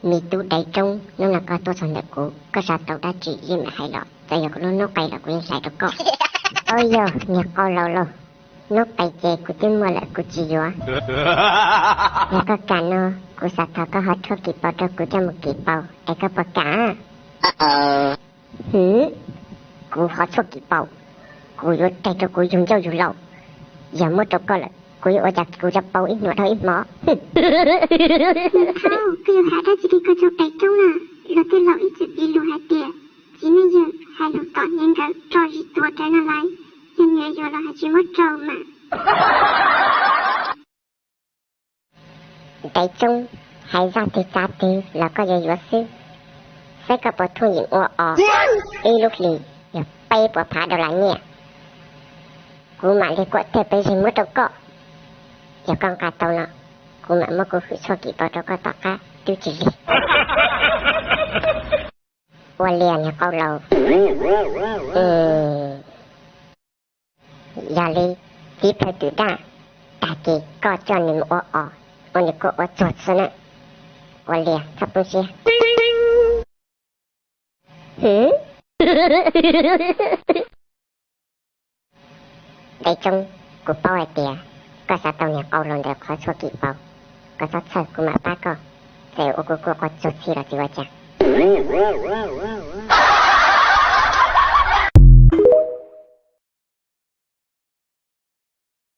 Me tub Daiv Tsoob, hnub no koj tuaj txog ntawm kuv, koj xav tau dab tsi yeej meem hais los, txawm yog kuv lub noob qes los kuv yeej hlais rau koj. Au yog niag qau laus lauj, noob qes ces kuv twb muaj lawm kuv tsis yuav. Yog koj kam no, kuv xav thov koj ho tshuaj kim paus rau kuv coj mus kim paus es koj puas kam? Hwm, kuv ho tshuaj kim paus, kuv yuav raws rau kuv yug ncauj yug laus. Yog muab rau koj lawm kuv yuav ua cas kuv cov paus ib hmo dhau ib hmo. Niam thaub, koj yuav hais dab tsi li koj tsoom Daiv Tsoob na? Luag tej laus ib txwm piv lus hais tias txiv neej yawg hais lus tom hniav nkawd tso zis tuag rawv no lais, yog nyias yuav los hais tsis muab rau mas. Daiv Tsoob, hais zaj twg txav twg los koj yuav yuav xwb. Saib koj puas thooj ywm ua os, ib lub hlis yog peb puas phav dollar nyiaj, kuv mam li kuam tej peb zeeg muab rau koj. Yog koj nqa tau no, kuv mam muab kuv hwm tshuaj kim paus rau koj tom qab twb tsis lig. Ua li niag qau laus, yog li txiv plhaw twm daj, tag kis koj coj nws mus ua os, ua nws kua ua txuag xwb na. Ua li txhob poob siab. Hwm, Daiv Tsoob, kuv paub hais tias koj xav tau niag qau laus ntawd qhov tshuaj kim paus. Koj txhob txhawj, kuv mam pab koj, txawm ua kuv kua quav txuag txhij los tsis ua cas.